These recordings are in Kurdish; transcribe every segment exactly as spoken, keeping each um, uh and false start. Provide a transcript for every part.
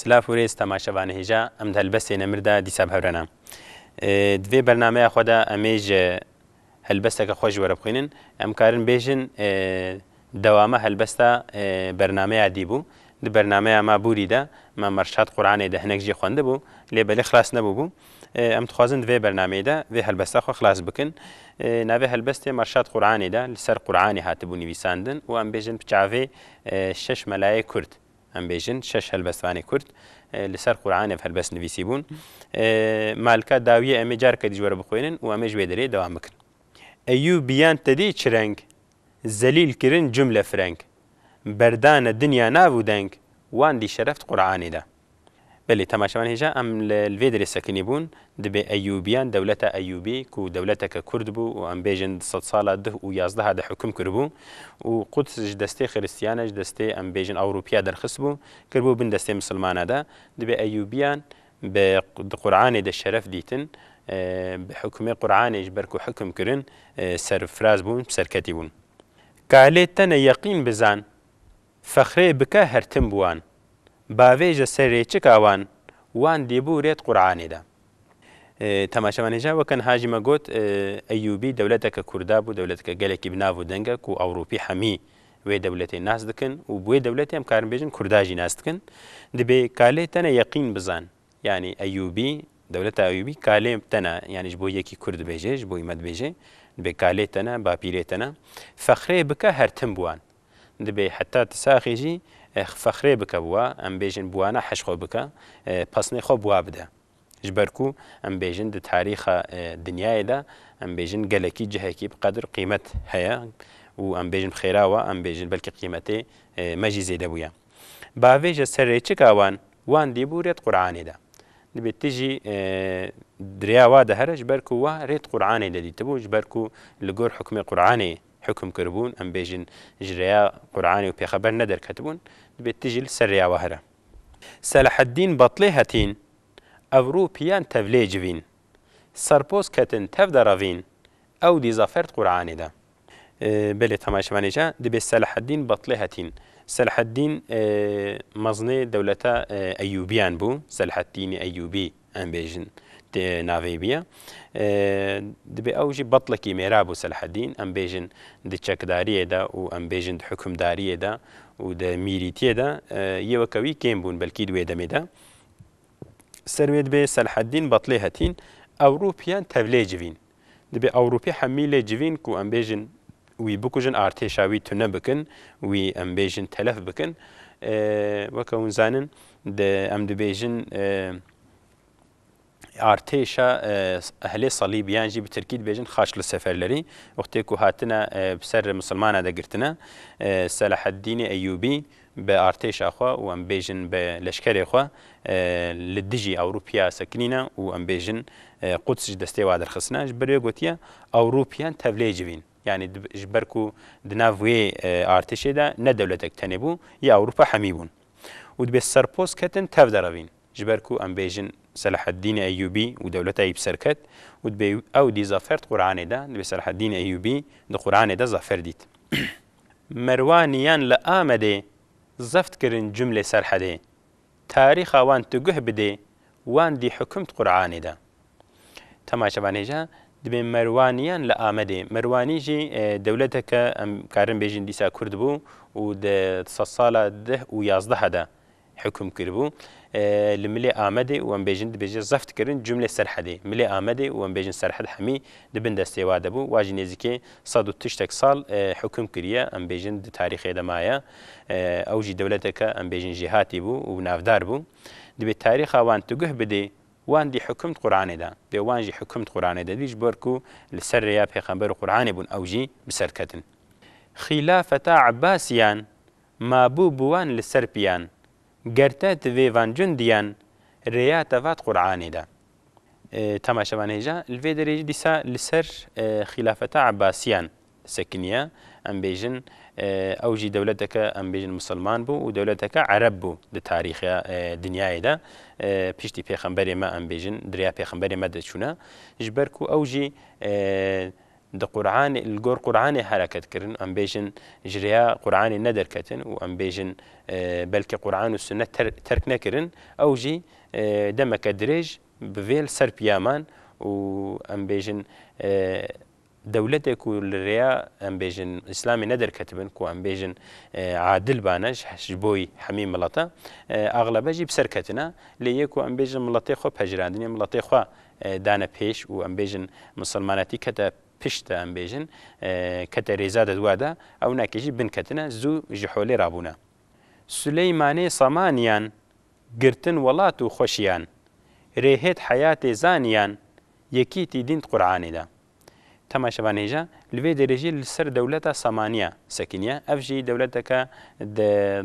Silav û rêz temaşevanê hêja, em di helbestê nemir de dîsa bi hev re ne. Ê, di vê bernameya xwe de em ê ji helbesteke xwe jî were bixwînin. Em karin bêjin, ê, dewama helbesta, ê, bernameya dî bû. Di bernameya me bûrî de me Merşad Quranê de hinek jî xwendibû, lê belê xilas nebûbû. Ê, em dixwazin di vê bernameyê de vê helbesta xwe xilas bikin. Ê, navê helbestê Merşad Quranê de li ser Quranê hatibû nivîsandin û em bêjin bi çavê, ê, şeş melayê Kurd. Em bêjin şeş helbestvanê Kurd, e, li ser Quranê ev helbest nivîsî bûn. E, malika dawiyê em ê careke dî ji we re bixwînin û em ê ji wê derê dewam bikin. Eyûbiyan te dî çi reng? Zelîl kirin cumle fireng. Berdane dinya nav û deng, wan dî şereft Quranê de. Belê, temaşevan hêja, em li, li vê derê sekinî bûn. Dibê Eyûbiyan, dewleta Eyûbî, ku dewleteke Kurd bû û em bêjin di sedsala duh û yazdeha de hukm kiribû û Quds ji destê Xiristiyan e, ji destê, em bêjin, Ewropiya derxistbû, kiribû bin destê Misilmana de. Dibê Eyûbiyan bi, di Quranê de şeref dîtin, e, bi hukmê Quranê ji ber ku hukm kirin, e, serfiraz bûn, serketî bûn. Kalê te ne yeqîn bizan, fexrê bike her tim bi wan. Bavêje serê çika wan, wan dîbû rêt Quranê de. E, temaşevanê ja, weke niha jî me got, e, Eyûbî dewleteke Kurda bû, dewleteke gelekî bi nav û deng e ku Ewropî hemî wê dewletê nas dikin û bi wê dewletê em karin bêjin Kurda jî nas dikin. Dibê kalê te ne yeqîn bizan. Yanî Eyûbî, dewleta Eyûbî kalê te ne, yanî ji bo yekî Kurd dibêje, ji bo me dibêje, dibê kalê te ne, bapîrê te ne. Fexrê bike her tim bi wan. Dibê heta ti saxê jî, e, fexrê bike bi wa, em bêjin bi wana heş xwe bike, e, pesnê xwe bi wa bide. Ji ber ku em bêjin di tarîxa, e, dinyayê de, em bêjin gelekî cihekî bi qedir qîmet heye û em bêjin bi xêra wa, em bêjin belkî qîmetê, e, me jî zêde bûye. Bavêje serê çika wan, wan dîbû rêt Quranê de. Dibê tu jî, e, di rêya wa de here, ji ber ku wa rêt Quranê de dîtibû, ji ber ku li gor hukmê Quranê hukm kiribûn, em bêjin ji rêya Quranê û Pêxember nederketibûn, dibê tu jî li ser rêya wa here. Selaheddîn Batlê Hetîn, Ewropiyan tevlê civîn. Serpoz ketin tev de revîn, ew dî zafert Quranê de. E, belê, temaşevanê ja, dibê Selaheddîn Batlê Hetîn. Selaheddîn, e, mezinê dewleta, e, Eyûbiyan bû. Selaheddînê Eyûbî, em bêjin, tê navê bîye. E, dibê ew jî batlekî mêra bû Selaheddîn. Em bêjin di çekdariyê de û em bêjin di hukimdariyê de û di mîrîtiyê de, e, yê weke wî kêm bûn belkî di wê demê de. Ser wê dibê Selaheddîn Batlê Hetîn, Ewropiyan tevlê civîn. Dibê Ewropî hemî lê civîn ku em bêjin wî bikujin, artêşa wî tune bikin, wî em bêjin telef bikin. E, weke hûn zanin, di, em dibêjin, e, artêşa, e, ehlê salîb, yan jî bi tirkî dibêjin Haçlı Seferleri. Wextê ku hatine, e, bi ser misilmana de girtine, e, Selaheddînê Eyûbî bi artêşa xwe û em bêjin bi leşkerê xwe, e, li dijî Ewropiya sekinîne û em bêjin, e, Quds ji destê wa derxistine. Ji ber wê gotiye Ewropiyan tevlê civîn. Yanî di, ji ber ku di nav wê, e, artêşê de ne dewletek tenê bû, yê Ewropa hemî bûn. Û dibê serpoz ketin tev de revîn. Ji ber ku em bêjin Selaheddîn Eyûbî û dewleta wî bi ser ket û dibê ew dî zafert Quranê de, dibê Selaheddîn Eyûbî di Quranê de zafer dît. Merwaniyan li Amedê zeft kirin cumlê Serhedê. Tarîxa wan tu guh bidê, wan dî hukmt Quranê de. Temaşevan hêja, dibê Merwaniyan li Amedê. Merwanî jî, e, dewleteke, em karin bêjin dîsa Kurd bû û di sedsala deh û yazdeha de hukm kiribû. E, li milê Amedê û em bêjin dibêje zeft kirin cumlê Serhedê. Milê Amedê û em bêjin Serhed hemî di bin destê wa de bû. Wa jî nêzîkê sed û tiştek sal, e, hukm kiriye, em bêjin di tarîxê de maye. E, ew jî dewleteke, em bêjin, jêhatî bû û navdar bû. Dibê tarîxa wan tu guh bidê, wan dî hukm di Quranê de. Dê wan jî hukm di Quranê de dî, ji ber ku li ser rêya Pêxember û Quranê bûn ew jî bi ser ketin. Xîlafeta Ebbasiyan mabû bi wan li ser piyan. Ger te di vê van cundiyan rêya te vat Quranê de. E, temaşevan hêja, li vê derê jî dîsa li ser, e, xîlafeta Ebbasiyan sekiniye. Em bêjin, e, ew jî dewleteke, em bêjin, misilman bû û dewleteke ereb bû di tarîxê, e, dinyayê de. E, piştî pêxemberê me, em bêjin, di rêya pêxemberê me de çûne. Ji ber ku ew jî, e, di Qur'anê, li gor Qur'anê hereket kirin, em bêjin ji rêya Qur'anê nederketin û em bêjin, e, belkî Qur'an û Sunnet ter-, terk nekirin, ew jî, e, demeke dirêj bi vê li ser piya man û em bêjin, e, dewletê ku li rêya, em bêjin, Îslamê nederketibin, ku em bêjin, e, adil bane ji, ji bo hemî mileta, e, axlebe jî bi ser ketine. Lê yê ku em bêjin miletê xwe pejirandinê, miletê xwe, e, dane pêş û em bêjin misilmanetî kete pişt de, em bêjin, e, kete rêza de dua de, ew nake jî bin ketine, zû ji holê rabûne. Suleymanê Samaniyan, girtin welat û xweşiyan, rêhêt heyatê zaniyan, yekîtî dîn Qur'anê de. Temaşevan hêja, li vê derê jî li ser dewleta Samaniya sekiniye. Ev jî dewleteke di,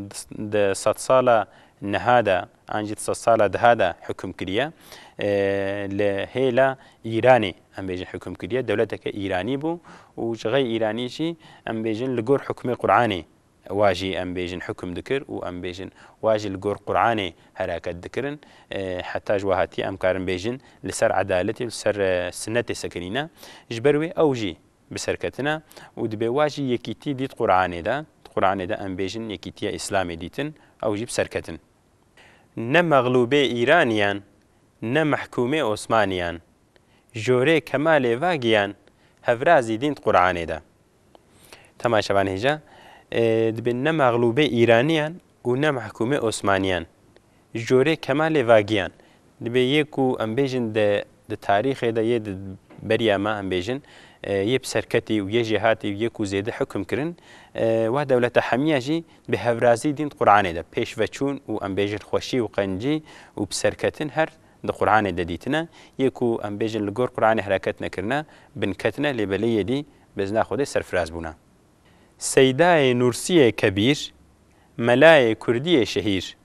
di sedsala niha de, an jî di sedsala diha de hukm kiriye. E, li hêla Îranê, em bêjin, hukm kiriye. Dewleteke Îranî bû û ji xey Îranî jî, em bêjin, li gor hukmê Qur'anê wa jî, em bêjin, hukm dikir û, em bêjin, wa jî li gor Qur'anê hereket dikirin. E, heta ji we hatiye em karin bêjin li ser edaletê, li ser, e, sinetê sekinîne. Ji ber wê ew jî bi ser ketine û dibê wa jî yekîtî dît Qur'anê de. Di Qur'anê de, em bêjin, yekîtiya Îslamê dîtin, ew jî bi ser ketin. Ne mexlûbê Îraniyan, ne mehkûmê Osmaniyan, jorê Kemalê Vagiyan, hevrazî dîn di Qur'anê de. Temaşevan hêja, e, dibê ne mexlûbê Îraniyan û ne mehkûmê Osmaniyan, jorê Kemalê Vagiyan. Dibê yê ku em bêjin de, di tarîxê de yê di beriya me, em bêjin, e, yê bi serketî û yê jêhatî û yê ku zêde hukm kirin, e, wa dewleta hemiya jî bi hevrazî dîn di Qur'anê de pêşveçûn û, em bêjin, xweşî û qencî û bi serketin her di Qur'anê de dîtine. Yê ku, em bêjin, li gor Qur'anê hereket nekirine, binketine, lê belê yê dî bi izna Xwedê serfiraz bûne. Seydayê Nûrsiyê kebîr, melayê kurdiyê şehîr,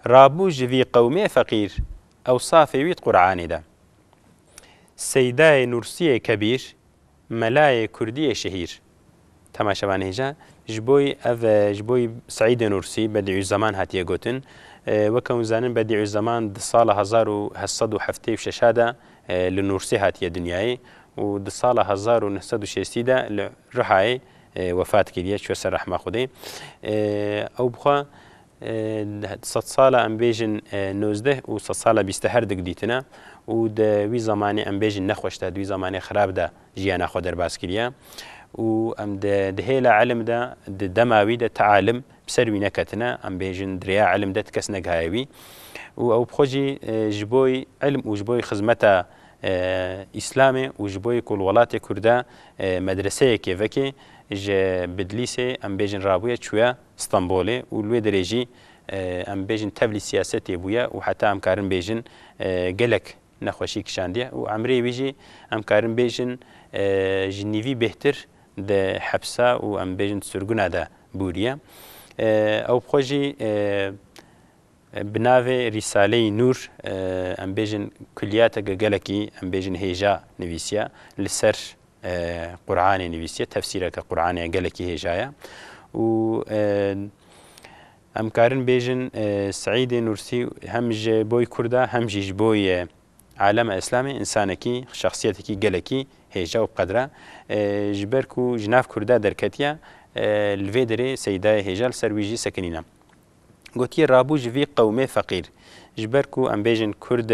rabû ji vî qewmê feqîr, ewsafê wî di Qur'anê de. Seydayê Nûrsiyê kebîr, melayê kurdiyê şehîr. Temaşevan hêja, ji boy ev, e, ji boy Seîdê Nûrsî, Bedîûzzeman hatiye gotin. E, weke hûn zanin, Bedîûzzeman di sala hezar û heft sed û heftê û şeş de, e, li Nûrsê hatiye dinyayê û di sala hezar û neh sed û şêstî de li Rihayê, e, wefat kiriye, çûye ser rehma Xwedê. E, ew bixwe, e, sedsala, em bêjin, e, nozdeh û sedsala bîst her dik dîtine û di wî zemanê, em bêjin, nexweş de, di wî zemanê xirab de jiyana xwe derbas kiriye û em di, di hêla ilim de, di dema wî de ti alim bi ser wî neketine, em bêjin, di rêya ilim de ti kes negihaye wî û ew bi xwe jî, e, ji bo ilim û ji bo xizmeta, e, Îslamê û ji bo ku li welatê Kurda, e, medreseyekê veke ji Bidlîsê, em bêjin, rabûye çûye Stenbolê û li wê derê jî, e, em bêjin, tevlî siyasetê bûye û heta em karin bêjin, e, gelek nexweşî kişandiye û emrê wî jî, em karin bêjin, e, ji nîvî bêhtir di hepsa û, em bêjin, di sirguna de bûriye. E, ew bi xwe jî, e, bi navê Rîsaleyî Nûr, e, em bêjin, kulliyateke gelekî, em bêjin, hêja nivîsiye li ser, e, Qur'anê nivîsiye, tefsîreke Qur'anê gelekî hêja ye. Û, e, em karin bêjin, e, Seîdê Nûrsî hem ji boy Kurda, hem jî ji boy, e, alema Îslamê, însanekî, şexsiyetekî gelekî hêja û bi qedra. E, ji ber ku ji nav Kurda derketiye, e, li vê derê Seydayê hêja li ser wî jî sekinîne. Gotiye, rabû ji vî qewmê feqîr. Ji ber ku, em bêjin, Kurd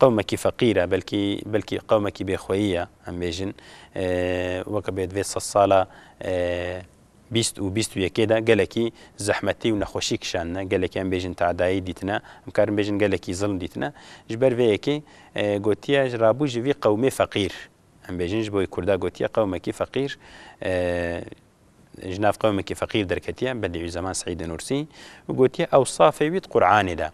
qewmekî feqîr e, belkî, belkî qewmekî bêxweyî ye, em bêjin. E, weke bê di vê sedsala, e, bîst û bîst û yekê de gelekî zehmetî û nexweşî kişandine, gelekî, em bêjin, tadayî dîtine, em karin bêjin, gelekî zilm dîtine. Ji ber vê yekê, e, gotiye, rabû ji vî qewmê feqîr. Em bêjin, ji bo Kurda gotiye qewmekî feqîr, e, ji nav qewmekî feqîr derketiye, Bedîûzzeman Seîdê Nûrsî, û gotiye, ewsafê wî di Qur'anê de.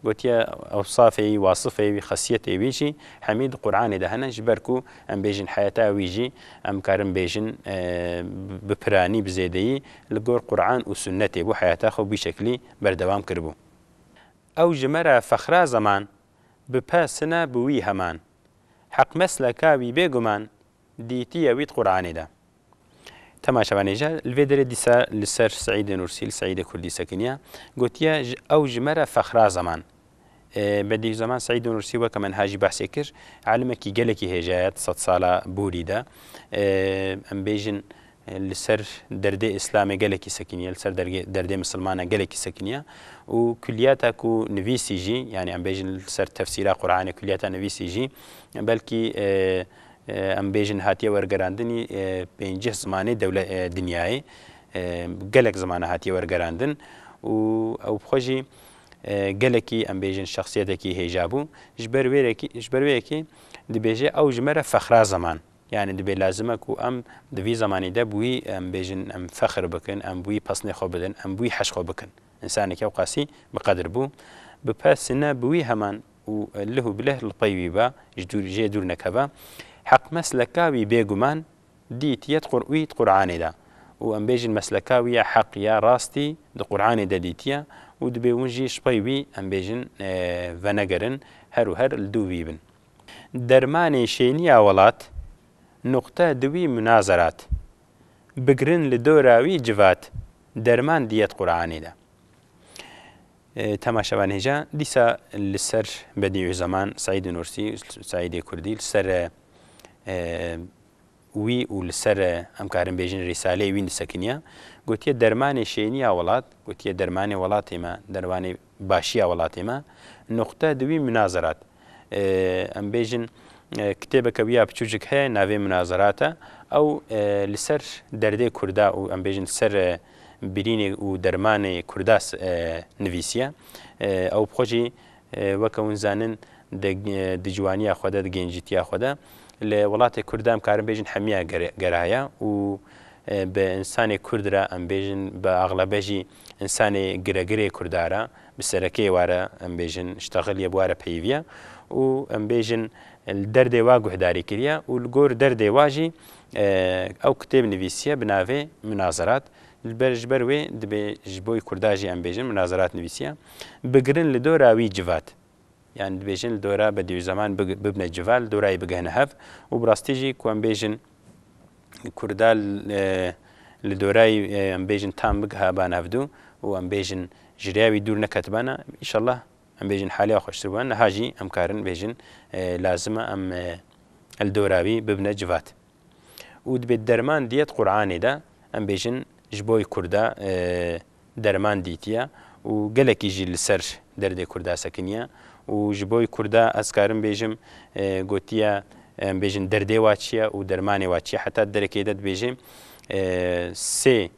Gotiye, ewsafê wî, wasifê wî, xesiyetê wî jî hemî di Qur'anê de hene, ji ber ku, em bêjin, heyata wî jî, em karin bêjin, e, bi piranî, bi zêdeyî li gor Qur'an û Sunnetê bû, heyata xwe bi wî şeklî berdewam kiribû. Ew ji me re fexra zeman, bi pe sine bi wî heman. Heq mesleka wî bêguman, dîtiye wî di Qur'anê de. Temaşevanê ji li vê derê dîsa li ser Seîdê Nûrsî, li Seîdê Kurdî sekiniye, gotiye, ji, ew ji me re fexra zeman. E, Bedî Zeman Seîd Nûrsî weke me niha jî behsê kir, alimekî gelekî hêja ye, sed sala borî de. E, em bêjin, e, li ser derdê Îslamê gelekî sekiniye, li ser dergê-, derdê misilmana gelekî sekiniye û kulliyata ku nivîsî jî, yanî em bêjin li ser tefsîra Qur'anê, kulliyata nivîsî jî belkî, e, e, em bêjin hatiye wergerandinî, e, pêncî zimanê dewle-, e, dinyayê, e, gelek zimana hatiye wergerandin û ew bi xwe jî, e, gelekî em bêjin şexsiyetekî hêja bû. Ji ber wêrekî, ji ber wê yekê dibêje ew ji me re fexra zeman. Yani dibê lazim e ku em di vî zemanî de bi wî, em bêjin, em fexr bikin, em bi wî pesnê xwe bidin, em bi wî heş xwe bikin. Însanekî ew qasî bi qedir bû. Bi pesine bi wî heman û lih û bilih li pey wî be, ji dûr, jê dûr nekeve. Heq mesleka wî bêguman dîtiye di Qur-, wî di Qur'anê de. Û em bêjin mesleka wî ya heq ya rastî di Qur'anê de dîtiye û dibê hûn jî ji pey wî, em bêjin, e, venegerin, her û her li dû wî bin. Dermanê şêniya welat, nuqte di wî munazerat. Bigirin li dora wî civat, derman diyet Qur'anê de. E, temaşevan hêja, dîsa li ser Bedîûzeman Seîd Nûrsî, Seîdê Kurdî, li ser, e, e, wî û li ser, e, em karin bêjin rîsaleyê wî disekiniya. Gotiye dermanê şêniya welat, gotiye dermanê welatê me, dermanê başiya welatê me, nuqte di wî munazerat. E, em bêjin, e, kitêbeke wî ya biçûcik heye, navê Munazerat e. Ew, e, li ser derdê Kurda û em bêjin li ser, e, birînê û dermanê Kurda s-, e, nivîsiye. E, ew bi xwe jî, e, weke hûn zanin, di, e, di ciwaniya xwe de, di gencîtiya xwe de li welatê Kurda em karin bêjin hemiya gere-, geraye û, e, bi însanê Kurd re em bêjin, bi axlebe jî însanê giregirê Kurda re, bi serekeyê wa re em bêjin, ştexiliye bi wa re peyiviye û em bêjin, li derdê wa guhdarî kiriye û li gor derdê wa jî, e, ew kitêb nivîsiye bi navê Munazerat. Li ber, ji ber wê dibê ji bo Kurda jî em bêjin Munazerat nivîsiye. Bigirin li dora wî civat. Yani dibêjin li dora Bedîûzeman big-, bibne civa, li dora wî bigihine hev. Û bi rastî jî ku em bêjin Kurda, e, li dora wî, e, em bêjin tam bigiha ban hevdû û em bêjin ji rêya wî dûr neketibana, înşallah em bêjin haliya xweştir bû. Niha jî em karin bêjin, e, lazim e em, e, li dora wî bibne civat. Û dibê derman diyet Qur'anê de, em bêjin, ji bo Kurda, e, derman dîtiye û gelekî jî li ser derdê Kurda sekiniye û ji bo Kurda ez karim bêjim, e, gotiye, em bêjin derdê wa çi ye û dermanê wa çi ye. Heta derekê de dibêje, e, sê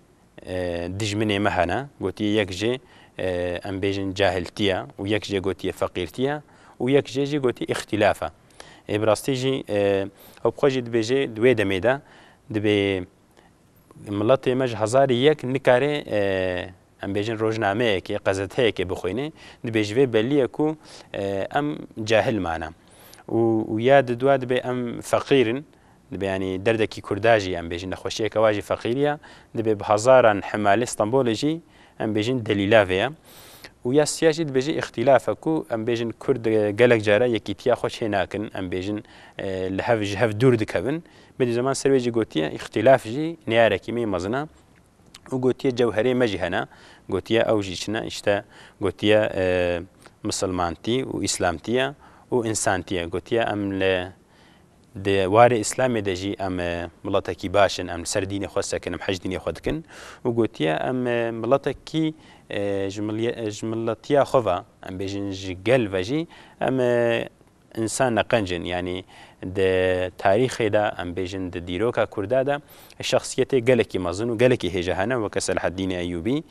e, dijminê me hene. Gotiye yek jê, e, em bêjin cahiltiye û yek jê gotiye feqîrtiye û yek jê jî gotiye îxtîlaf e. Ê bi rastî jî, e, ew bi xwe jî dibêje di wê demê de dibê miletê me ji hezarê yek nikare, e, em bêjin rojnameyekê, qezeteyekê bixwîne. Dibê ji vê belî ye ku, e, em cahil mane. Û, û ya di dua dibê em feqîr in. Dibê, yanî derdekî Kurda jî, em bêjin nexweşiyeke wa jî feqîrî ye, dibê bi hezaran hemalê Stenbolê jî, em bêjin delîla vê ye. Û ya siya jî dibêje îxtîlaf e ku em bêjin Kurd, e, gelek cara yekîtiya xwe çê nakin, em bêjin, e, li hev, ji hev dûr dikevin. Bedî Zeman ser wê jî gotiye, îxtîlaf jî neyarekî me mezin e. Û gotiye cewherê me jî hene. Gotiye ew jî çi ne? Îşte gotiye, e, misilmantî û îslamtiye û însantiye. Gotiye em li, di warê Îslamê de jî em, e, miletekî baş in, em li ser dînê xwe sekin, em hej dînê xwe dikin. Û gotiye em, e, miletekî, e, ji miliye-, ji miletiya xwe ve, em bêjin ji gel ve jî em, e, însan ne qenc in. Yanî di tarîxê de, em bêjin di dîroka Kurda de şexsiyetê gelekî mezin û gelekî hêja hene, weke Selahaddînê Eyûbî,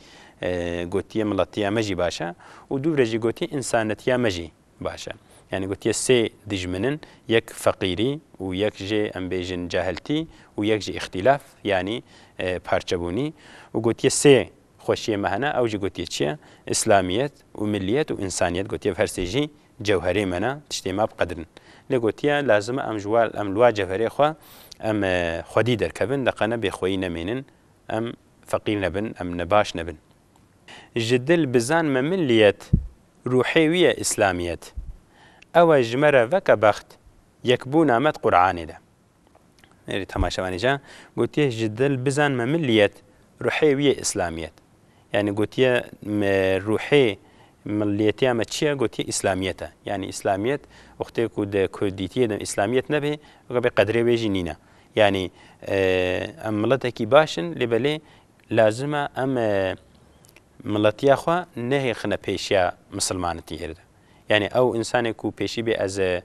e, gotiye miletiya me jî baş e û dûvre jî gotiye însanetiya me jî baş e. Yanî gotiye sê dijmin in, yek feqîrî û yek jê em bêjin cahiltî û yek jî îxtîlaf, yanî, e, parçebûnî û gotiye sê xweşiyê me hene, ew jî gotiye çi ye? Îslamiyet û miliyet û însaniyet. Gotiye ev her sê jî cewherê me ne, tiştê me bi qedir in. Lê gotiye lazim e em ji wa, em li wa cewherê xwe em, e, xwedî derkevin, deqe ne bêxweyî nemênin, em feqîr nebin, em nebaş nebin. Ji dil bizan me miliyet, ruhê wî ye îslamiyet. Ew e ji me re veke bext, yekbûna me di Qur'anê de. Nêrî temaşevanê ca, gotiye, ji dil bizan me miliyet, ruhê wî ye îslamiyet. Yani gotiye, me ruhê Milliyetiya me çi ye? Gotiye, Îslamiyet e. Yanî Îslamiyet, wextê ku di Kurdîtiyê de Îslamiyet nebe, weke bê qedrê wê jî nîne. Yanî, e, em miletekî baş in, lê belê lazim e em, e, miletiya xwe nehêxine pêşiya misilmanetiyê de. Yanî ew însanê ku pêşî bê ez, e,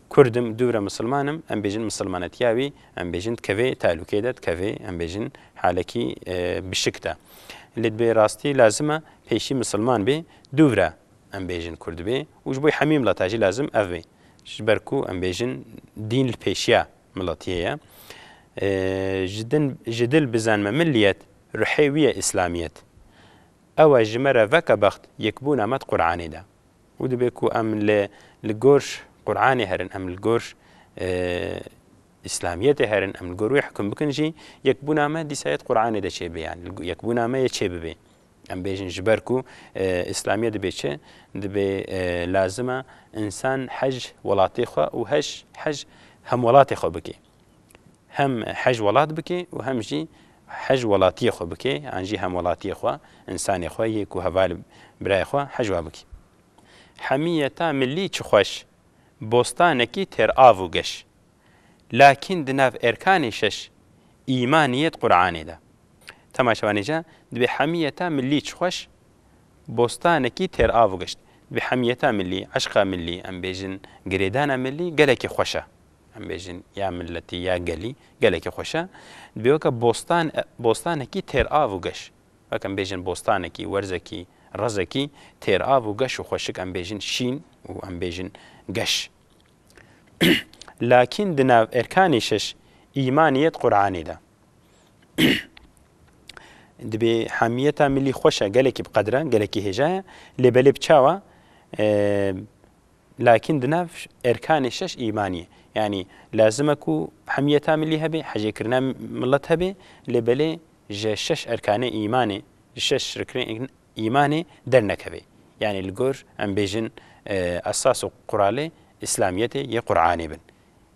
Kurd im, dûvre misilman im, em bêjin misilmanetiya wî, em bêjin dikevê tehlûkê de, dikevê, em bêjin halekî, e, bişik de. Lê dibê rastî lazim e pêşî misilman bê, dûvre em bêjin Kurd bê û ji bo hemî mileta jî lazim ev bê. Ji ber ku em bêjin dîn li pêşiya miletiyê ye. E, ji din, ji dil bizanme milliyet, ruhê wî ye Îslamiyet. Ew e ji me re veke bext, yekbûna me di Qur'anê de. Û dibê ku em li, li gor Qur'anê herin, em li gor, e, Îslamiyetê herin, em li gor wê hukm bikin jî, yekbûna me dîsa yê di Qur'anê de çêbibe, yani li go-, yekbûna me yê çêbibe. Em bêjin ji ber ku, e, Îslamiyet dibê çi? Dibê, e, lazim e însan hej welatê xwe û hej, hej hemwelatê xwe bike. Hem hej welat bike û hem jî hej welatiyê xwe bike, an jî hemwelatiyê xwe, însanê xwe yê ku heval birayê xwe hej wa bike. Hemiyeta millî çi xweş, bostanekî têr av û geş. Lakîn di nav erkanê şeş, îmaniyê di Qur'anê de. Temaşevanê ca, dibê hemiyeta millî çi xweş, bostanekî têr av û geş. Dibê hemiyeta millî, eşqa millî, em bêjin girêdana millî gelekî xweş e. Em bêjin ya miletî, ya gelî, gelekî xweş e. Dibê weke bostan, bostanekî têr av û geş. Wek em bêjin bostanekî, werzekî, rezekî têr av û geş û xweşik, em bêjin şîn û em bêjin geş. Lakîn di nav erkanê şeş, îmaniyê di Qur'anê de. Dibê hemiyeta milî xweş e, gelekî bi qedr e, gelekî hêja ye, lê belê bi çawa? E, Lakîn di nav erkanê şeş îmaniyê. Yanî lazim e ku hemiyeta milî hebe, hejêkirina milet hebe, lê belê ji şeş erkanê îmanê, ji şeş riknê îmanê dernekeve. Yanî li gor em bêjin, e, esas û quralê Îslamiyetê yê Qur'anê bin.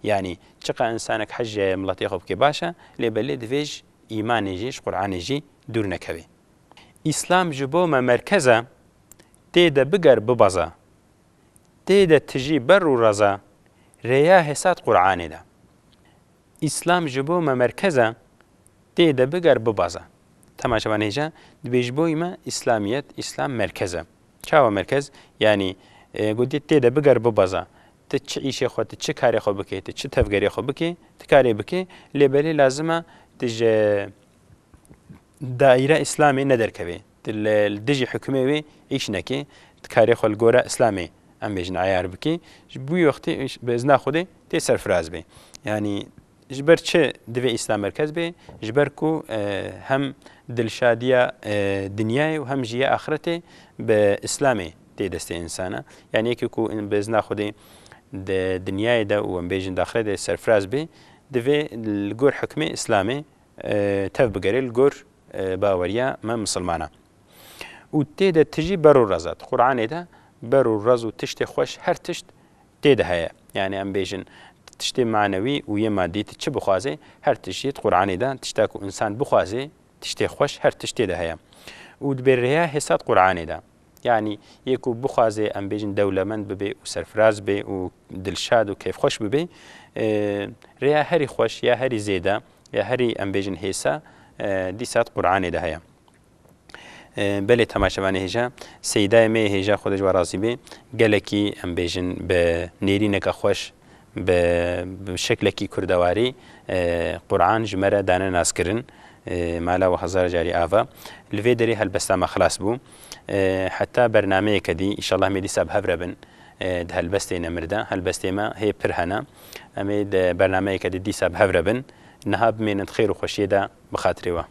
Yanî çiqa însanek hej ji miletê xwe bike baş e, lê belê divê ji îmanê jî, ji Qur'anê jî dûr nekeve. Îslam ji bo me merkez e, tê de biger bibeze. Tê de tijî ber û reza, rêya hêsat Qur'anê de. Îslam ji bo me merkez e, tê de biger bibeze. Temaşevan hêja, dibê ji bo me Îslamiyet, Îslam merkez e. Çawa merkez? Yanî, e, gotê tê de biger bibeze. Tu çi îşê xwe, tu çi karê xwe bikê, tu çi tevgerê xwe bikê, tu karê bikê, lê belê lazim e tu ji daîra Îslamê nederkevê. Tu li, li dijî hukmê wê îş nekê. Tu karê xwe li gora Îslamê, em bêjin, eyar bikê. Ji bo wî wextê bi izna Xwedê tê serfiraz bê. Yanî ji ber çi divê Îslam merkez bê? Ji ber ku, e, hem dilşadiya, e, dinyayê û hem jî ya axretê bi Îslamê tê destê însana. Yanî yekê ku bi izna Xwedê di dinyayê de û em bêjin di axretê serfiraz bê, divê li gor hukmê Îslamê e, tev bigere li gor, e, baweriya me misilmana. Û tê de tijî ber û reza. Di Qur'anê de ber û rez û tiştê xweş, her tişt tê de heye. Yanî em bêjin tiştê manewî û yê madî, tu çi bixwazê, her tişt yê di Qur'anê de, tişta ku însan bixwazê, tiştê xweş, her tişt tê de heye. Û dibê rêya hêsat Qur'anê de. Yanî yê ku bixwaze, em bêjin, dewlemend bibe û serfiraz be û dilşad û kêfxweş bibe, e, rêya herî xweş ya herî zêde ya herî, em bêjin, hêsa, e, dîsa di Qur'anê de heye. E, belê temaşevanê hêja, seydayê me yê hêja, Xwedê ji we razî be, gelekî, em bêjin, bi nêrîneke xweş, bi, bi şeklekî kurdewarî, e, Qur'an ji me re dane naskirin, e, mala we hezar carî ava. Li vê derê helbesta me xilas bû. E, heta bernameyeke dî, înşallah em ê dîsa bi hev re bin, e, di helbestê nemir de. Helbestê me hê pir hene. Em ê di bernameyeke dî dîsa bi hev re bin. Niha bimênin di xêr û xweşiyê de bi xatirê we.